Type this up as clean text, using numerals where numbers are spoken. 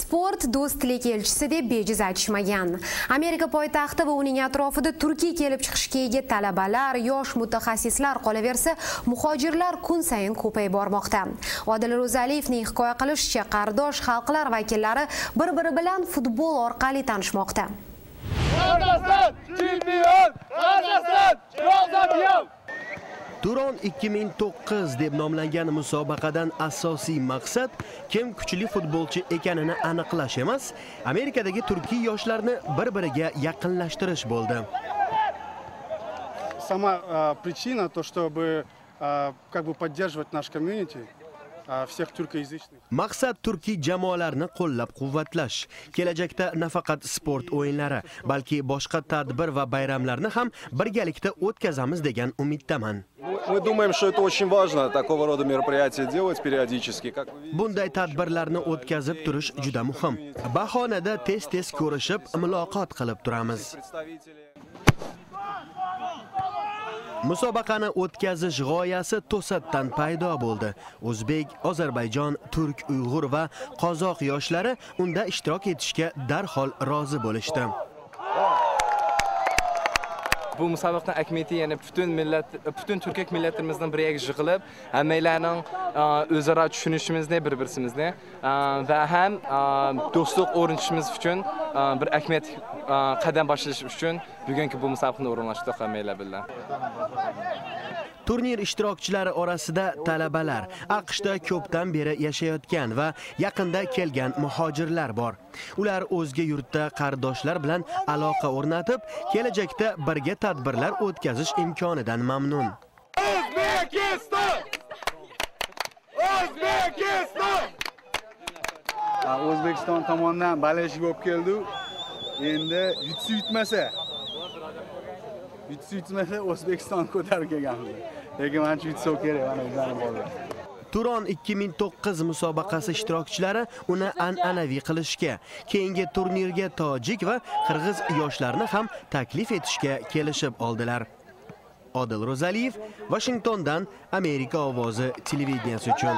Sport do'stlik elchisi deb bejiz aytishmagan. Amerika poytaxti va uning atrofida turkiy kelib chiqishga ega talabalar, yosh mutaxassislar qolaversa, muhojirlar kun sayin ko'payib bormoqda. Odil Ro'zaliyevning hikoya qilishicha, qardosh xalqlar vakillari bir-biri bilan futbol orqali tanishmoqda. Qozog'iston chempion! Qozog'iston champion! Turon 2009 deb nomlangan musobaqadan asosiy maqsad kim kuchli futbolchi ekanini aniqlash emas, Amerikadagi turkiy yoshlarni bir-biriga yaqinlashtirish bo'ldi. Сама причина то, чтобы как бы поддерживать наш комьюнити, всех тюркоязычных. Maqsad turkiy jamoalarni qo'llab-quvvatlash. Kelajakda nafaqat sport o'yinlari, balki boshqa tadbir va bayramlarni ham birgalikda o'tkazamiz degan umiddaman. Мы думаем, что это очень важно, такого рода мероприятия делать периодически. Как вы видите, Bunday tadbirlarni o'tkazib turish juda muhim. Bahonada tez-tez ko'rishib, muloqot qilib turamiz. Представители Musobaqani o'tkazish g'oyasi to'satdan paydo bo'ldi. O'zbek, Ozarbayjon, turk, uyg'ur va qozoq yoshlari unda ishtirok etishga darhol rozi bo'lishdi. Bu musobaqaning ahamiyati yana butun millat, butun turkak millatimizning bir yerga yig'ilib, hammanglarning o'zaro tushunishimizni, bir-birimizni va ham do'stlik o'rnatishimiz uchun bir ahamiyat qadam boshlash uchun bugungi bu musobaqani o'rinlashtirdik hammanglar bilan. Turnir ishtirokchilari orasida talabalar, AQShda ko'pdan beri yashayotgan va yaqinda kelgan muhojirlar bor. Ular o'zga yurtda qardoshlar bilan aloqa o'rnatib, kelajakda birga tadbirlar o'tkazish imkonidan mamnun. O'zbekiston! O'zbekiston! O'zbekiston tomonidan болельщик bo'lib keldi. Endi yutsa yutmasa, yutsa yutmasa O'zbekiston ko'tarib kelganmiz. Lekin manimcha yutsa kerak, mana bizlarni bolalar. Turon 2009 musobaqasi ishtirokchilari uni an'anaviy qilishga, keyingi turnirga tojik va qirg'iz yoshlarini ham taklif etishga kelishib oldilar. Odil Ro'zaliyev, Washingtondan Amerika ovozi televideniyasi uchun.